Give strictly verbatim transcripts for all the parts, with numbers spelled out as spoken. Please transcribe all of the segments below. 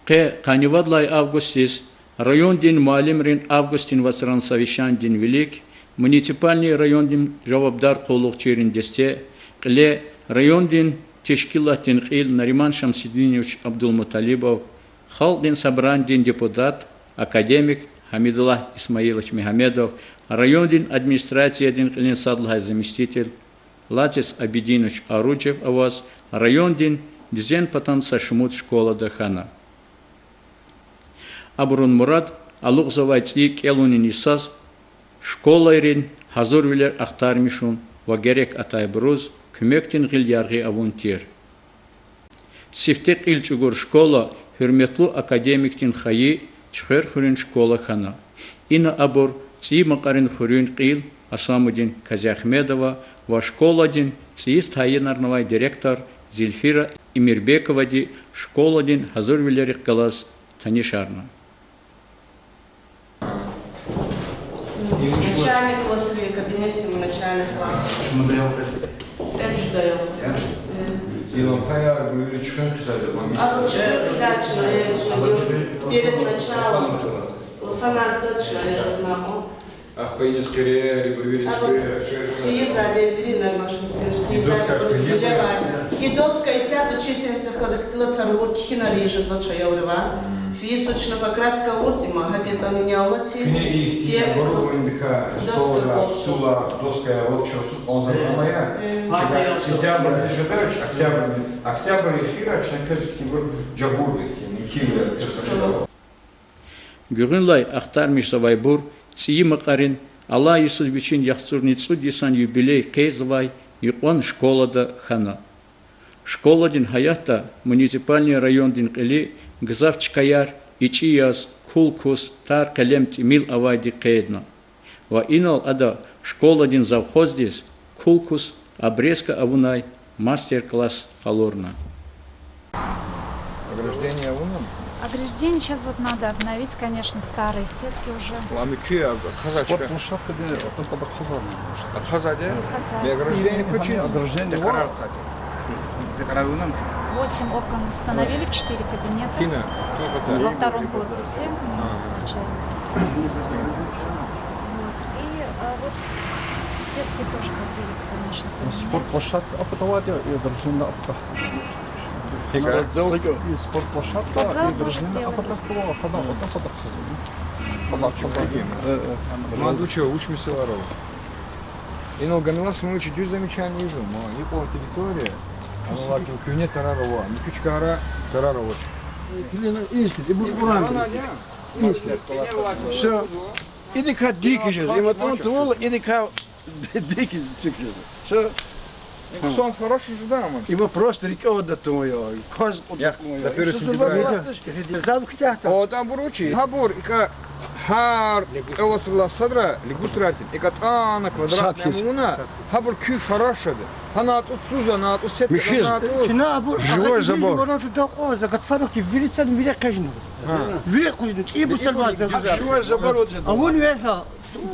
Къе къанни вад лагьай августдиз райондин муаллимрин августдин вацран совещанидин вилик муниципальный райондин жавабдар къуллугъчийрин десте кьиле райондин тешкилатдин кьил Нариман Шамсудинович Абдулмуталибов, Халкьдин Собранидин депутат, академик Гьамидуллагь Исмаилович Мегьамедов, райондин администрациядин кьилин сад лагьай заместитель Лацис Абидинович Аручев аваз райондин дуьзен патан са шумуд школада хьана. Абурун мурад алукьзавай цӀийи кӀелунин йисаз школайрин гьазурвилер ахтармишун ва герек атайбуруз куьмекдин гъил яргъи авун тир. Сифте кьил чӀугур школа гьуьрметлу академикдин хайи Чуьхверхуьруьн школа хьана. Ина абур ЦӀийи Макьарин хуьруьн кьил Асамудин Казиагьмедова ва школадин цӀийиз тайинарнавай директор Зельфира Эмирбековади школадин гьазурвилерихъ галаз танишарна. Начальный классовый кабинет ему начальных классов. Чумудаял къвез. ЦӀемуьжуьдаял къвез. Я? Э. Илан паяр буйри чуьхвен хъизайди ман. А вот чуьхвен хъилар чна, э, чна. Перед началом. Лафанар точно, я же знаю. Ахпа иниз къирер, ибур вири цуьквер, чуьхвер. Хъийиза, де вири нормально, хъийиза, доска, хъийиза. И доска исят учительница хказ хцила тарвур кхьинар ижезва чаялрива. Мм. Фейи сучна покраска авуртӀа има, гьакӀ ятӀани алатиз. Куьне и хьтин оборудованидикай, столар, стулар, доскаяр, вот чо сукӀанза амая. Мм. Сентябрь жедач, октябрь, октябрь эхира чна квез хьтинбур жагъурда хьтин, кивлер квез къачуда. Гуьгъуьнлай ахтармишзавайбур ЦӀийи Макьарин алай йисуз вичин яхцӀурни цӀуд йисан юбилей къейдзавай юкьван школада хьана. Школадин гьаятда муниципальный райондин кьили гзаф чкаяр ичӀи яз, кул-кус, тар, къелем, тӀимил авайди къейдна. Ва инал ада школадин завхоздиз кул-кус, обрезка авунай мастер-класс къалурна. Ограждение авуна? Ограждение сейчас вот надо обновить, конечно, старые сетки уже. Ва муькуь а-, ахъазачка? Спортплощадкади атӀа патахъ хъазарна. Ахъазади? Ахъазади. Ограждение квачи? Ограждение. Декъарар хъати. Декъарар авуна? Восемь окон установили в четыре кабинета. Кина? Во втором корпусе. А. Начальник. Вот. И, а, вот сетки тоже хотели бы, конечно, поменять. Спортплощадка апатавайди я, и ограждение апатахъ. Спортзал. И спортплощадка, спортзал и тоже ограждение сделали. Апатахъ, хада, апатахъ, хада. Хада, хада. Э, э. Ман дуча вуч месэлаяр ава. Инал Гамилат Смаилович дуьз замечание ийизва, ма, икьван территория, ана лакин куьгьне тарар ава, муькуь чкайра тарар авач. Всё. Идакай дикиз жез. Има тун тувал, идакай дикиз чуькиз. Всё. Хъсан хороший жеда, ма. Има просто рикӀе ада тун я. Кваз кьуд я, тун я. До первого сентября. Зав куьтягьда. О, там буручи. Гьабур икӀа гьар кӀел вацралай садра лигустрартин икӀа тӀана квадратный амуна, гьабур куь хорош жеда. Гьана тӀуз цуза, на тӀуз сетка, на тӀуз. Чна абур живой забор. Вири гатфарухъди вири цан вири хъжнава. Вири хъжнава, цӀийи бусалмаза. Живой забор вот жеда. Авун веза.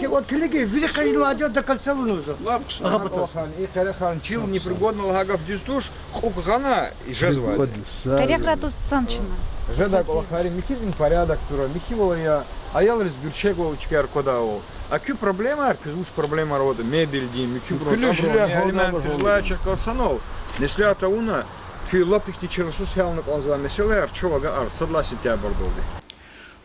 Ки вот килиги вири хъжнавайди я, до конца авунва. Агъа патал. Кьван и къерехар чил непригодный лагьай гаф дуьз туш, кьукӀ гъана жезвайди. Къерехра тӀуз цан чна. Жеда кӀвалахар, михьизни порядок тура, михьивал я, аялриз гуьрчегвал, чкаяр квадайвал. А куь проблемаяр, квез вуч проблемаяр аватӀа, мебельдин, муькуьбурун, абурун, элементриз лайичахъ галаз санал, меслят авуна, куь лап ихьтин чарасуз гьялна кӀанзавай месэлаяр чав агакьарда сад лагьай сентябрдалди.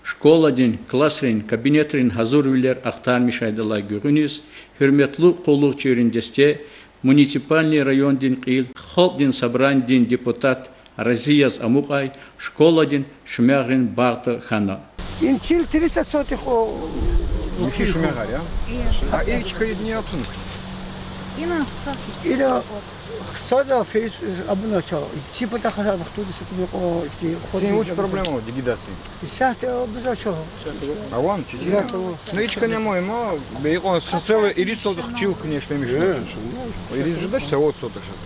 Школадин классрин, кабинетрин гьазурвилер ахтармишайдалай гуьгъуьниз гьуьрметлу къуллугъчийрин десте муниципальный райондин кьил, Халкьдин Собранидин депутат рази яз амукьай школадин шуьмягърин багъда хьана. Им чил тридцать сотых, о, михьи шуьмягъар я? А и чкайрини ятӀани? Ина хцахъ. Ина хцада фейс абунача. Чи патахъай вахтунда са куьмек, о, ихьтин. Син вуч проблема ава дигидацин? Исятда, э, бизача. Аван, чи? Исятда. Ну, и чкани ама, ма, бейкьван, са целый ирид сотых чил, конечно, михьи. Ирид жедач, са вад сотых жеда.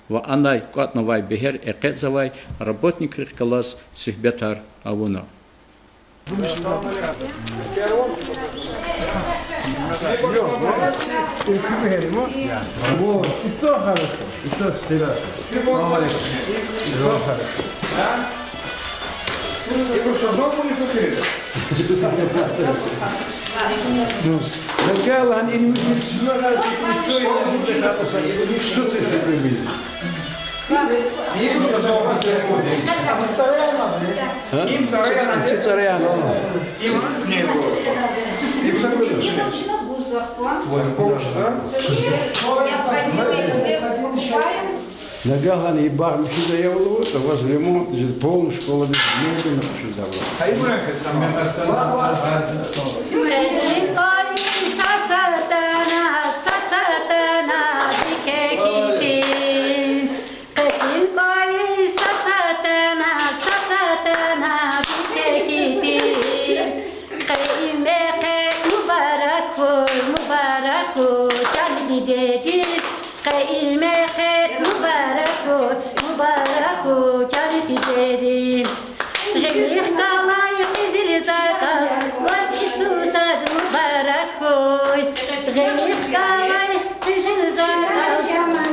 Ва анай кӀватӀнавай бегьер экъечӀзавай работникрихъ галаз суьгьбетар авуна. Вот, и то хорошо, и то, ребята. Салам алейкум. И то хорошо. Ибур шазон буни фикир? Ну, Нагагьан ин, что ты фикир? Ибур шазон. А? Им цӀараяна. Им цӀараяна. Им чна гузахъ ва. Полчаса. Необходимо, если покупаем. Нагагьан и багъ михьиз аявлу, аваз ремонт, жи полный школадиз мебель хъуьчуьдайвал. Къенин кӀвалин са сатана, са сатана дике хьтин. Къенин кӀвалин са сатана, са сатана дике хьтин. Къе и мехъер мубарак хьуй, мубарак хьуй, чан дидедин. Къе и мехъер мубарак хьуй, мубарак хьуй, чан дидедин. Гъилихъ галай къизил закъа, ваз и сусаз мубарак хьуй. Гъилихъ галай къизил закъа,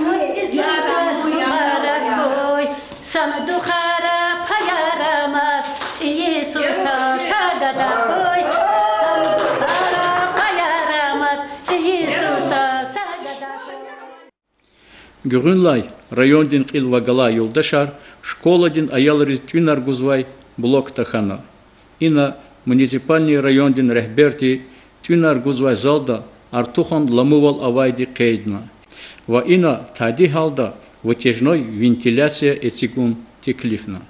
ваз и сусаз мубарак хьуй. Сандухара паяр амаз, цӀийи суса са гада хьуй. Сандухара паяр амаз, цӀийи суса са гада хьуй. Гуьгъуьнлай райондин кьил ва галай юлдашар школадин аялриз тӀуьнар гузвай блок тахьана. Ина муниципальный райондин регьберди тӀуьнар гузвай залда артухан ламувал авайди къейдна. Ва ина тади гьалда вытяжной вентиляция эцигун теклифна.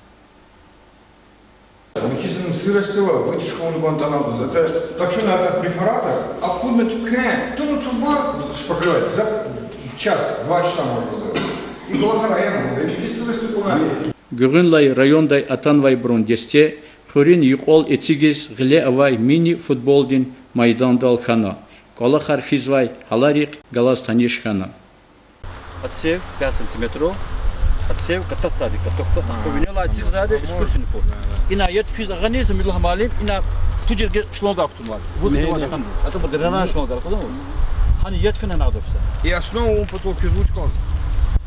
Михьиз сыростьва, вытяжка авун кӀанда ана. Это точно, это перфоратор, а куна туквен, ту труба шпаклевать за час, два часа можно сделать. И была хара, я говорю, михьиз сыростьва куна. Гуьгъуьнлай райондай атанвайбурун десте хуьруьн юкьвал эцигиз гъиле авай мини-футболдин майдандал хьана. КӀвалахар физвай гьаларихъ галаз таниш хьана. Отсев пять сантиметров, отсев кататься, каток-, каток винел эцигзавайди искусственный пол. Ина яд физ агъаниз, Милугь муаллим, ина тужирге шлангар кутунвайди. Вот это вот. АтӀа дренаж шлангар кутунвайди. Гьана яд фена надо всё. И основа вун потолок куьз вуч кӀанзава?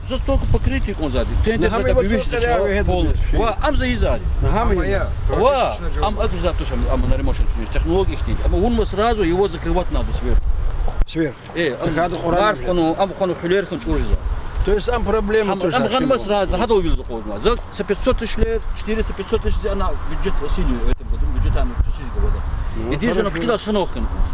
Заз только покрытие кӀанзавайди. Тендер за добивишь за чего пол. Ва ам за изари. Ва ам акӀ за туш, ам, ам на ремонт шуниз. Технология ихьтин. Ам вун ма сразу его закрывать надо сверху. Сверху. Э, ам гьарф хьана, ам хьана хуьлер хьана чӀурзава. То есть ам проблема туш. Ам гъанмаз сразу, гьадал вилза кӀанзава. За са пятьсот тысяч лер, четыреста-пятьсот тысяч за ана бюджет осенью, в этом году бюджет ана чизи гвада. Единственное, кхьила санал хьана кӀанзава.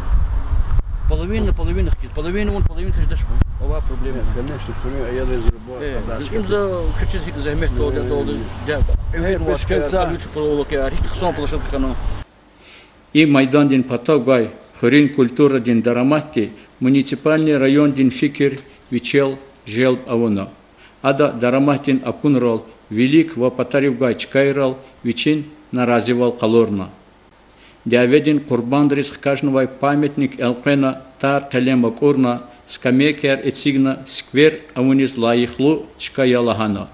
Половина, половина хьиз, половина вун, половина теждеш вун. Ава проблема. Нет, конечно, хуьруьн аялриз зурба. Э, им за куьчиз гьикӀ зегьмет толда, толда. Да, эвин васкер, колючая проволока, гьикӀ хъсан площадка хьана. И майдандин патав гвай хуьруьн культурадин дараматди муниципальный райондин фикир вичел желб авуна. Ада дараматдин акунрал, вилик ва патарив гвай чкайрал вичин наразивал къалурна. Дяведин къурбандриз хкажнавай памятник элкъвена, тар-къелем акӀурна, скамейкаяр эцигна, сквер авуниз лайихлу чка я лагьана.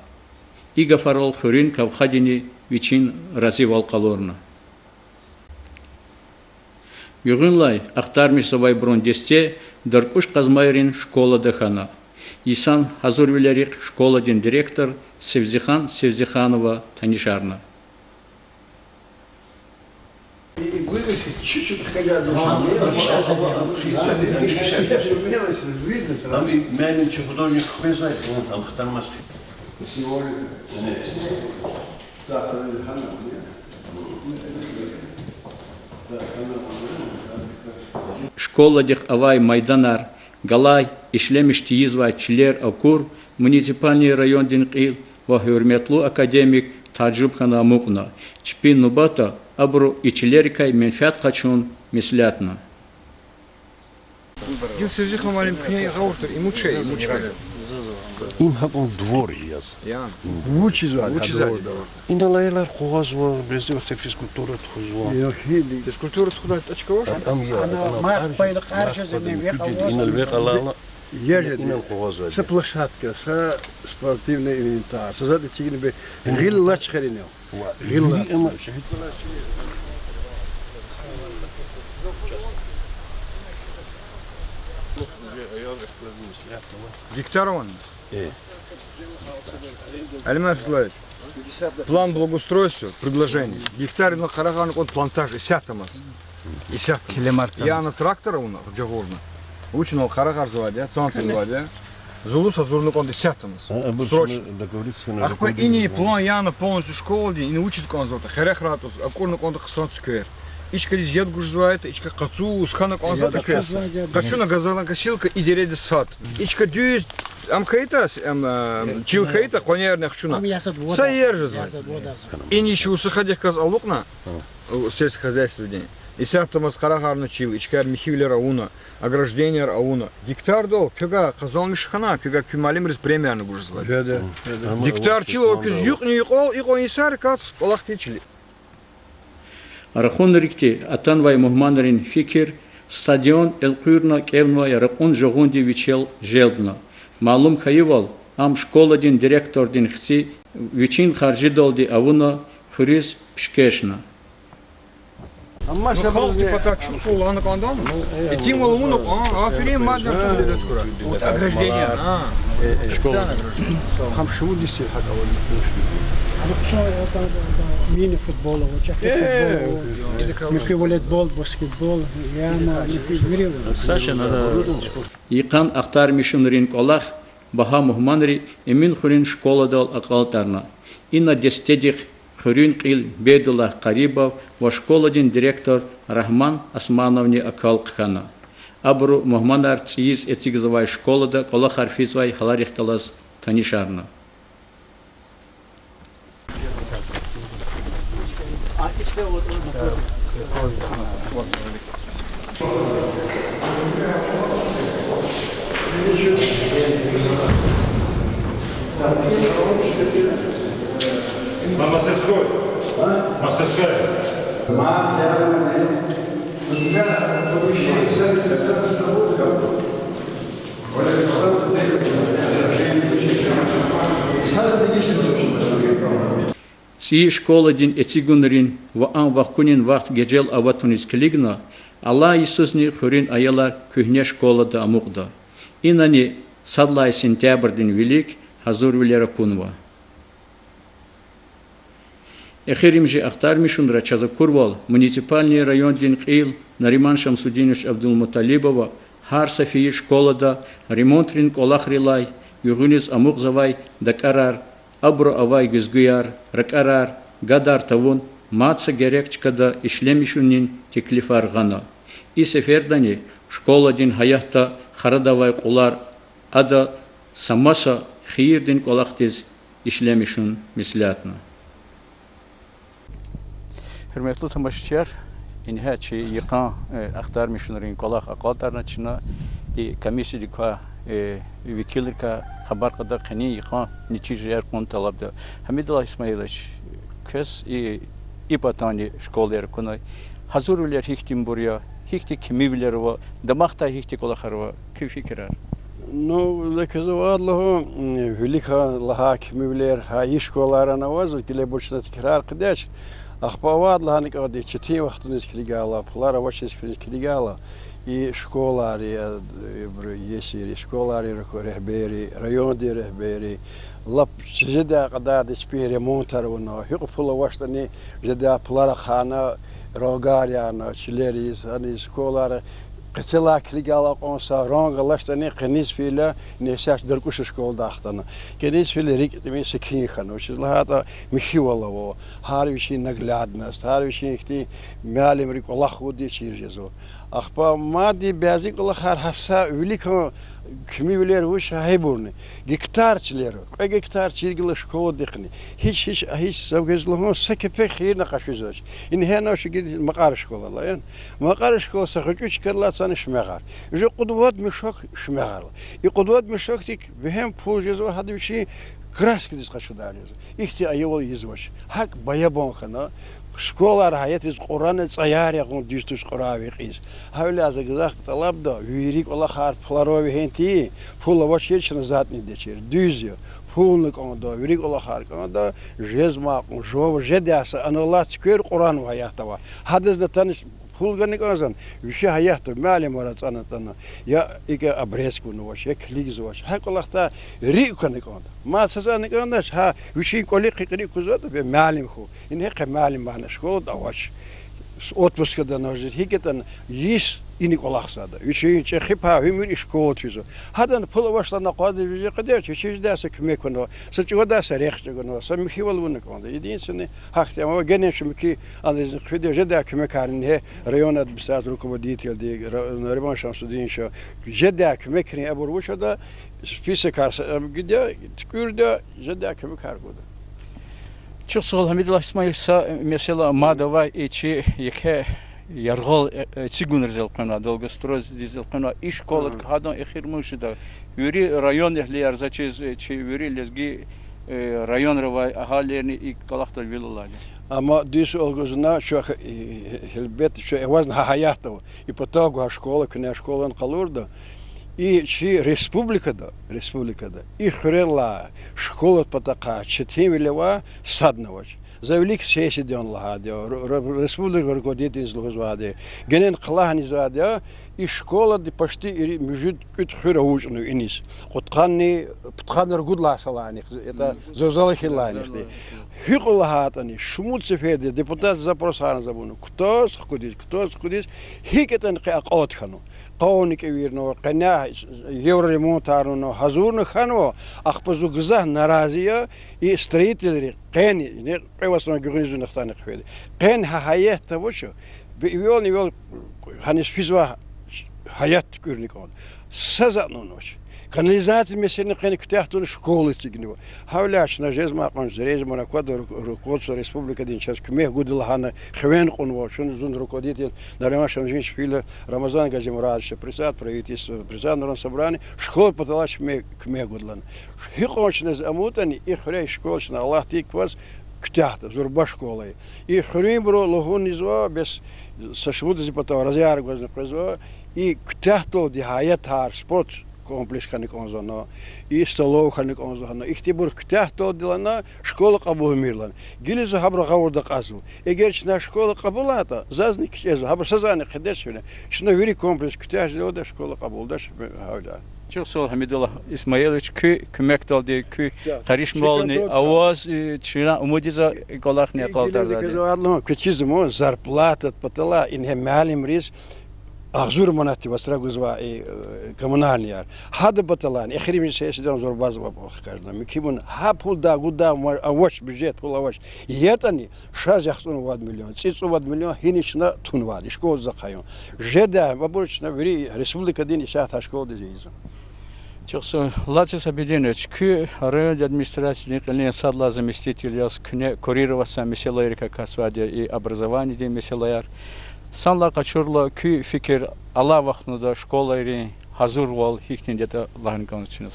И гафарал хуьруьн кавхадини вичин разивал къалурна. Гуьгъуьнлай ахтармишзавайбурун десте Даркуш Къазмайрин школада хьана. Йисан гьазурвилерихъ школадин директор Севзихан Севзиханова танишарна. И гуьгъуьниз чуть-чуть хкажа душа. Мелочь видно сразу. Ам и муаллим чи художник хквезвай, ам хтанмаз. Сегодня. Так, Школадихъ авай майданар, галай ишлемиш тийизвай чилер акур, муниципальный райондин кьил ва гьуьрметлу академик тааджуб хьана амукьна, чпин нубатда абуру и чилерикай менфят къачун меслятна. Гила Севзихан муаллим, куьне гъавурда, им вуч я, им вуч я? Им гьакӀан двор яз. Я. Вучиз? Вучиз? Инал аялар къугъвазва, бес вахтар физкультура тухузва. Физкультура тухудай тӀа чка авач? Ам я, ана, ана март пайла къаршиз, март пайла, инал векь алайла. Инал къугъвазва. Са площадка, са спортивный инвентарь, са затӀ эцигна бес, гъил алач хьеринел. Гектар авани? Э. Алиман Физлаевич, план благоустройства, предложение. Гектар ина къарагъарна кӀанда плантаж, исятдамаз. Исятдамаз. Килимар цан. Яна трактор авуна, жагъурна. Вуч ина къарагъарзавайди я, цан цазвайди я. Зулуз гьазурна кӀанда исятдамаз. А, а, бу срочно. Договориться хьана. Ахпа ини план яна полностью школадин, ина вучиз кӀанзаватӀа, херехра атӀуз, акӀурна кӀанда хъсан цуьквер. И чкадиз яд гужзавайтӀа, и чка къацу, ускана кӀанзаватӀа квез. Яд гужзавайтӀа. Къачуна газовая носилка и дерейдиз сад. И чка дуьз, ам хьайитӀа, ам, а, чил хьайитӀа, къванерни хчуна. Ам ясад вода. Са иер жезва. Ясад вода. Ини чи усахадихъ галаз алукьна, у, сельское хозяйстводин. Исятдамаз къарагъарна чил, и чкаяр михьивилер авуна, ограждениеяр авуна. Гектардал квевай къазанмиш хьана, квевай куь муаллимриз премиярни гужзавайди. Жеда, жеда. Гектар чил ава квез юкьни-юкьвал, икьван йисар кац кӀвалах тийиз чили. Рахунрикди атанвай мугьманрин фикир стадион элкъуьрна кӀевнавай ракьун жагъунди вичел желбна. Малум хьайивал, ам школадин директордин хци вичин харжидалди авуна, хуьруьз пишкешна. Амма ну, халкьди пата чухсагъул лагьана кӀанда. Итимвал авуна кьван, аферин, мадни артух дидед хьурай. Вот ограждение, а. Школа. Гьам шумуд йис я гьакӀ аваз. Мини-футбол ава, чӀехи футбол ава, муькуь волейбол, баскетбол, яма, муькуь вири ава. Саша, надо. Йикъан ахтармишунрин кӀвалах багьа мугьманри Эминхуьруьн школадал акьалтӀарна. Ина дестедихъ хуьруьн кьил Бейдуллагь Къарибов ва школадин директор Рагьман Османовни акал хъхьана. Абуру мугьманар цӀийиз эцигзавай школада кӀвалахар физвай гьаларихъ галаз танишарна. А мастерской? А? Мастерская. ЦӀийи школадин эцигунрин ва ам вахкунин вахт гежел аватуниз килигна, алай йисузни хуьруьн аялар куьгьне школада амукьда. Инани сад лагьай сентябрдин вилик гьазурвилер акунва. Эхиримжи ахтармишунра чаз акурвал, муниципальный райондин кьил Нариман Шамсудинович Абдулмуталибова гьар са фейи школада ремонтрин кӀвалахрилай гуьгъуьниз амукьзавай дакӀарар, абуру авай гуьзгуьяр, ракӀарар, гадар тавун, мад са герек чкада ишлемишунин теклифар гъана. И сефердани школадин гьаятда харадавай кьулар ада са маса хийирдин кӀвалахдиз ишлемишун меслятна. Гьуьрметлу тамашачияр, ингье чи йикъан, э, ахтармишунрин кӀвалах акьалтӀарна чна, и комиссиядик квай, э, векилрикай хабар кьада, къенин йикъан нетижаяр кьун тӀалабда. Гьамидуллагь Исмаилович, квез и, и патани школаяр акунай. Гьазурвилер гьихьтинбур я, гьихьтин кимивилер ава, дамахдай гьихьтин кӀвалахар ава, куь фикирар? Ну, за квез авайди лугьун, вилик лагьай кимивилер гьа и школайрани ава, за гилебур чна тикрар хъийидач. Ахпа авайди лагьана кӀанда, четин вахтуниз килигайла, пулар авачиз финиз килигайла, и школайри, ибуру иесийри, школайрин регьберри, райондин регьберри лап жедай кьадардиз пи ремонтар авуна, гьикьван пул авачтӀани жедай пулар ахъайна, рангар яна чилериз, гьаниз школайра. Къецелай килигайла акьван са ранг алачтӀани, къенез фейила, несяч Даркуша школадай хтана. Къенез фейила, рикӀ тӀимил секин хьана. Вучиз лагьайтӀа михьивал ава, гьар вичин наглядность, гьар вичин ихьтин муаллимрин кӀвалах хьуди чир жезва. Ахпа мадни бязи кӀвалахар гьа са виликан кимивилер вуч гьа гьибурни. Гектар чилер, кьве гектар чир гила школадихъни. Гьич, гьич, гьич, за квез лугьун, са кепек хийирна къачузвач. Ингье ина чи гила Макьар школа ала, яни. Макьар школа са гъвечӀи чкадилай цана Шмягъар. Уже кьуд-вад мешок Шмягъарал. И кьуд-вад мешокдик вегьена пул жезва, гьада вичин краскадиз къачудай жезва. Ихьтин аявал ийизвач. ГьакӀ баябан хьана, школайра гьаятиз Къуръан цӀаяр ягъун дуьз туш Къуръан векьиз. Гьавиляй за гзаф тӀалабда, вири кӀвалахар пуларив вегьена тийин, пул авачир чна затӀни ийидачир. Дуьз я, пулни кӀанда, вири кӀвалахар кӀанда, жезмай кьван жуваз жедай са аналлай цуьквер Къуръан ва гьаятда ава. Гьадазни атана Пул гана кӀанзава, вичи гьаятда муаллимар ацӀана-ацӀана, я икӀ обрезка авунач, я килигзавач. Гьа кӀвалахда рикӀ хьана кӀанда. Мад сазани кӀандач, гьа вичин кӀвалихъ рикӀ кузватӀа, бес муаллим хьуй. Ингье къе муаллимарни школада авач. Отпускда авачир, гьикӀ ятӀани йис и кӀвалахзава. Вичин чӀехи пай уьмуьр и школада физва. Гьадан пул авачтӀани акъвазда виже къведач, вичи жедай са куьмек авунва, са чӀавадай са рехъ чӀугунва, са михьивал авуна кӀанда. Единственный гьахьтин ама генани чун муькуь анализни хъфида, жедай куьмекарни ингье район администрация руководительди, ра-, Нариман Шамсудиновича, жедай куьмекрин абур вуч ада, списокар са, ам гида, туькӀуьрда, жедай куьмекар гуда. Чухсагъул, Гьамидуллагь Исмаилович, са месэла мад авай и чи еке яргъал, э, э, цигунриз элкъвенва, долгостроедиз элкъвенва, и школада гьадан эхир муьжуьда, вири район эгьлияр, заз чиз, э, чи вири лезги, э, районра авай агьалийрини и кӀвалахдал вил алайди. Амма дуьз суал гузна, чун, э, гьелбетда, чун авазни гьа гьаятда ава. И патав гвай школа, куьне школани къалурда, и чи республикада, республикада и хуьрелай школад патахъай четинвиле авай садни авач. За вилик сессияда лагьайди я, р-, р-, республика руководительдиз лугьузвайди я, генани кьалагьни ийизвайди я, и школади почти ири муьжуьд-кӀуьд хуьр авучӀнава иниз. Кьудкъанни, пудкъанни ругуд лагьай йисалайни, это, зурзала хьайилайни хьи. Гьикьван лагьайтӀани, шумуд сеферда депутатриз запросарни авуна, кутаз хкудиз, кутаз хкудиз, гьикӀ ятӀани къе акьалтӀ хьанва. Къавни кӀевирнава, къене евроремонтарни авуна, гьазурни хьанва, ахпа зун гзаф нарази я, и строительри къени, не кьве вацран гуьгъуьниз зун хтана хъфеди. Къени гьа гьаятда авач, бе-, эвелни-эвел гьаниз физвай гьаят туькӀуьрна кӀанда. Са затӀни авунач. Канализация месэлани къени куьтягь тавуна школа эцигнава. Гьавиляй чна жезмай кьван, жезмай квада ру-, руководство республикадин чаз куьмек гуда лагьана хиве кьунва, чун зун руководитель Нариман Шамсудинович фейила, Рамазан Газимурадович, председатель правительства, председатель Народного собрания, школа паталай чаз куьмек, куьмек гуда лагьана. Гьикьван чна зи амукьтӀани, и хуьре школа чна алахъдик кваз куьтягьда, зурба школа я. И хуьруьнбуру лугьун ийизва, бес са шумуд зи патав разияр гвазни къвезва, и куьтягьдалди гьаятар, спорт комплекс хьана кӀанзавани, и столовая хьана кӀанзавани, ихьтинбур куьтягьдалди лагьана школа кьабулмир лагьана. Гила зун гьабуру гъавурда акьазва. Эгер чна школа кьабулайтӀа, зазни кичӀезва, гьабур са затӀни хъийидач вине. Чна вири комплекс куьтягь жедалди школа кьабулдач гьавиляй. Чухсагъул, Гьамидуллагь Исмаилович, куь куьмекдалди, куь къаришмални аваз, э, чна умуд ийизва кӀвалахни акьалтӀарзавайди. Квез вад лагьун, квез чизва ман, зарплатадин паталай ингье муаллимриз агъзур манатдин вацра гузвай, э, коммунальныйяр. Гьадан паталайни эхиримжи сессияда зурба-зурба хкажна. Муькуь ман гьа пулдай гудай ма-, авач, бюджет пул авач. ЯтӀани шаз яхцӀурни вад миллион, цӀи цӀувад миллион гьиниз чна тунвайди, школадиз ахъаюн. Жедай абур чна вири республикадин исятда школадиз ийизва. Чухсагъул, Лаци Сабидинович, куь райондин администрациядин кьилин сад лагьай заместитель яз, куьне курировать авай месэлайрикай касвайди я и образованидин месэлаяр. Санлай къачурла, куь фикир, алай вахтунда школайрин гьазурвал гьихьтинди ятӀа лагьана кӀанзава чна.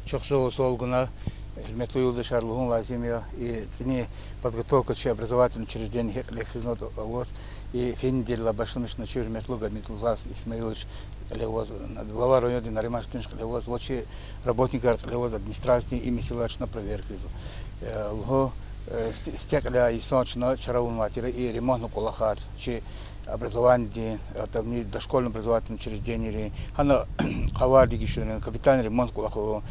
Чухсагъул суал гунай, гьуьрметлу юлдашар, лугьун лазим я, и цӀини подготовка чи образовательный учреждение гьикӀ кьиле физватӀа аваз, и фена неделайла башламишна чи гьуьрметлу Гьамидуллагь Исмаилович кьиле аваз, глава райондин Нариман Шамсудинович кьиле аваз, ва чи работникар кьиле аваз, администрациядин, и месэлаяр чна проверка ийизва. Э, лугьун, э, сте-, стекьляй йисан чна чара авунвай тир и ремонтни кӀвалахар чи образованидин, это дошкольный образовательный учреждениейрин, гьана къавар дегишарун, капитальный ремонт кӀвалахун,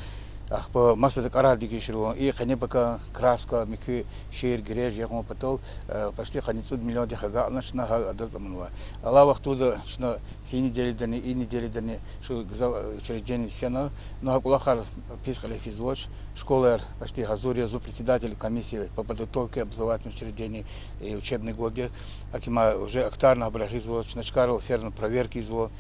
ахпа маса тӀакӀарар дегишарун, и къенепакан краска, муькуь шиир, грежа ягъун патал, э, почти къанни цӀуд миллиондихъ агакьна чна гьа адаз аманвай. Алай вахтунда чна фи неделядани, и неделядани чун гзаф, э, учреждениедиз фена, ну, гьа кӀвалахар пис кьиле физвач, школаяр почти гьазур я, зун председатель комиссии по подготовке образовательных учреждений, э, учебный год я, гьакимар уже актарна гьабур эгъизва, чна чкайрал фена, проверка ийизва,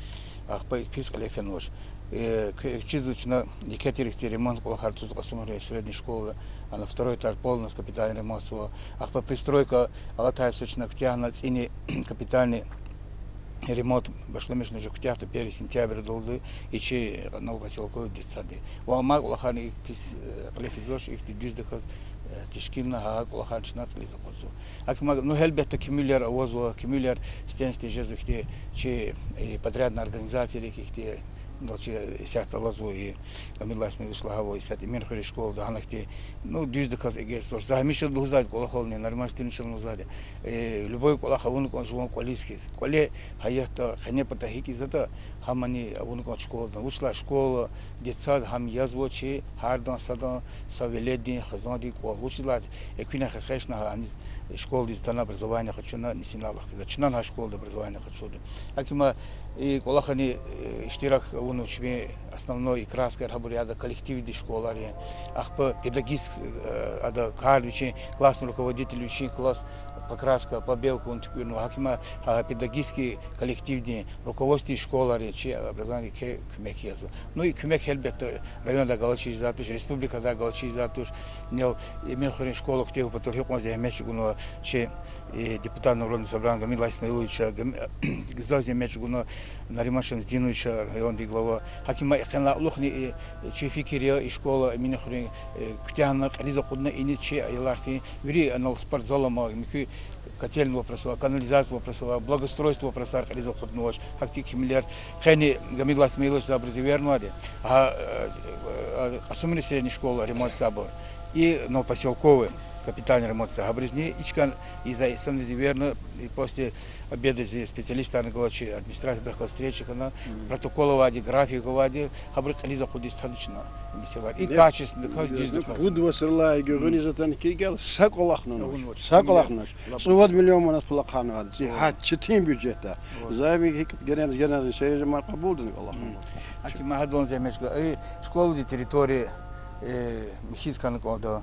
ахпа пис кьиле фенвач. Э, к-, чизва чна еке тир ихьтин ремонт кӀвалахар туз Кьасумхуьрел средний школада, ана второй этаж полностью капитальный ремонтзава. Ахпа пристройка алатай йисуз чна куьтягьна цӀини капитальный ремонт башламишна уже куьтягьда первый сентябрдалди и чи Новопоселковый детсадди. Ва амай кӀвалахарни и пис, э, кьиле физвач, ихьтин дуьздаказ, э, тешкилна, гьа кӀвалахар чна кьилиз акъудзава. Гьакимар, ну, гьелбетда, кимивилер авазва, кимивилер сифтени-сифте жезва ихьтин чи, э, подрядный организацийрик ихьтин Далчи исятда алазва и, Гамидуллагь Исмаилович лагьайвал, исятда Эминхуьруьн школада гьанахьти, ну, дуьздаказ эгечӀзавач. За гьамиша лугьузвайди кӀвалахални, Нариман Штириновичални лугьузвайди. Э, любой кӀвалах авуна кӀан жуван кӀвализ хьиз. КӀвале гьаятда, къенепата гьикӀ ийизватӀа, гьамани авуна кӀан школадан. Вучиз лагьайтӀа школа, детсад гьам язва чи гьардан садан, са веледдин, хизандин кӀвал. Вучиз лагьайтӀа экуьнахъ экъечӀна гьа аниз школадиз атана, образование къачуна, нисинал алахъ хьиз. Чнани гьа школада образование къачурди. ГьакӀ им и кӀвалахани, э, иштирак авунва чпин основной и краскаяр гьабур яда коллективдин школайрин. Ахпа педагогическ, э, ада кар вичин, классный руководитель вичин класс, покраска, побелка авун туькӀуьрнава. ГьакӀ им гьа педагогический коллективдин, руководстводин школайрин чи образованиедиз куьмек язва. Ну и куьмек гьелбетда райондай галачиз жезвайди туш, республикадай галачиз жезвайди туш. Нел Эминхуьруьн школа куьтягьун патал гьикьван зегьмет чӀугунва чи, э, депутат Народного собрания Гамидуллагь Исмаиловича, гам-, гзаф зегьмет чӀугуна Нариман Шамсудиновича, райондин глава. ГьакӀ им экъечӀна кьулухъни, э, чи фикир я и школа Эминхуьруьн, э, куьтягьна, кьилиз акъудна, иниз чи аялар фин, вири анал спортзал ама, муькуь котельный вопросар, канализация вопросар, благоустройство вопросар кьилиз акъуднавач. Гьахьтин кимилер къени Гамидуллагь Исмаилович за абуруз эвернавайди. Гьа, э, э, Кьасумири средний школа ремонтзавайбур и Новопосёлковый капитальный ремонтзавай. Гьабурузни ичкан и за инсанриз эверна, и после обеда зи специалистарни галачиз администрациядихъ галаз встреча хьана, протокол авайди, график авайди, гьабур кьилиз акъудиз тадач на месэлаяр. И качественно, качественно, дуьздаказ. Пуд вацралай гуьгъуьниз атана килигайла са кӀвалахни авунач. Са кӀвалахни авунач. ЦӀувад миллион манат пул ахъайнавайди цӀи гьа четин бюджетда. За им гьикӀ генеральный, генеральный сержа ман кьабулдани кӀвалахни авунач. ГьакӀ им гьадалан зегьмет чӀугуна. И школадин территория, э, михьиз хьана кӀанда.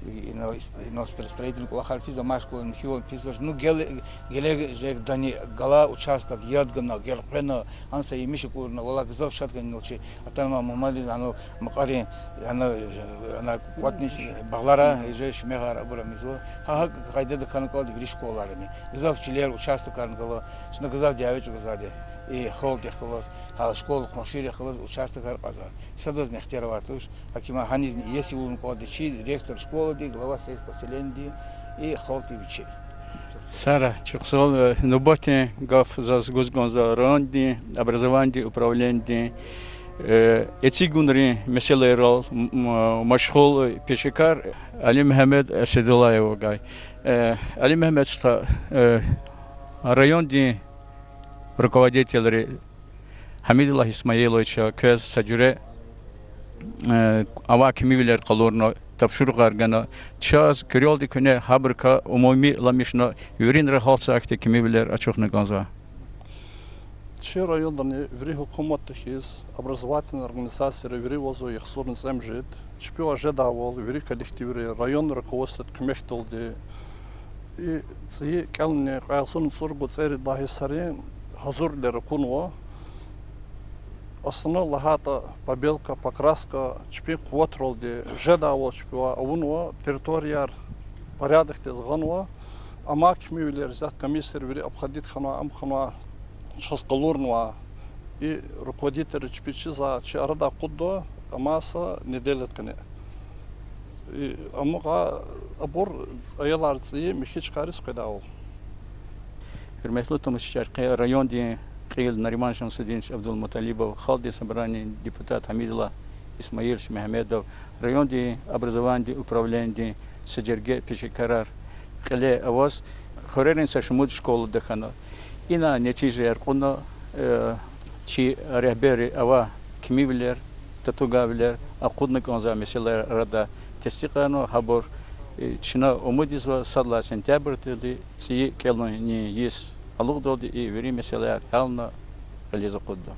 Ино, ино строительный кӀвалахар физ, амма школа михьивал пис туш. Ну, гел-, гележегдани галай участок яд гана, гелкъвена, гьана са емиш акурла, валлагь, гзаф шад хьана чи атанва Мугьаммадиз, ана Макьарин, ана, ана кӀватӀни багълара, иже шимягъар абур амизва. Гьа, гьа къайдада хьана кӀанда вири школайрини. Гзаф чилер участокарни гала, чна гзаф дяве чӀугвазвайди я. И халкьдихъ галаз, гьа школа къуншийрихъ галаз участокар кьазва. Садазни ихтияр авай туш. ГьакӀ им гьанизни иеси авун кӀанда чи ректор школади, глава сельского поселениеди и халкьди вичи. Сара, чухсагъул, э, нубатдин гаф заз гуз кӀанзава райондин образованидин управленидин, э, эцигунрин месэлайрал м-, м-, машгъул пешекар Алимегьамед Асадуллаевагай. Э, Алимегьамед стха, э, райондин руководителри Гьамидуллагь Исмаиловича квез са жуьре, э, авай кимивилер къалурна, тапшуругъар гана. Чаз куьрелди куьне гьабурукай умумиламишна виринра гьалтзавай хьтин кимивилер ачухна кӀанзава. Чи райондани вири гьукуматда хьиз, образовательный организацияр вири вазва яхцӀурни цӀемуьжуьд, чпивай жедайвал вири коллективри район руководстводи куьмекдалди и цӀийи кӀелунин кьве агъзурни цӀуругуд цӀерид лагьай йисарин гьазурвилер акунва. Основной лагьайтӀа, побелка, покраска чпин къуватралди жедайвал чпивай авунва, территорияр порядокдиз гъанва. Амай кимивилер, исятда комиссияр вири обходить хьанва, ам хьанва, чаз къалурнава. И руководительри чпи чизва, чи арадай акъудда, амма са неделядин къене. И амукьа абур аялар цӀийи михьи чкайриз къведайвал. Гьуьрметлу тамашачияр, къе райондин кьил Нариман Шамсудинович Абдулмуталибов, халкьдин собраниедин депутат Гьамидуллагь Исмаилович Мегьамедов, райондин образованидин управленидин са жерге пешекарар кьиле аваз, хуьрерин са шумуд школада хьана. Ина нетижаяр кьуна, э, чи регьберри авай кимивилер, татугайвилер, акъудна кӀанзавай месэлаяр арада тестикьарнава, гьабур, э, чна умуд ийизва сад лагьай сентябрдалди цӀийи кӀелунин йис алукьдалди и вири месэлаяр гьялна кьилиз акъудда.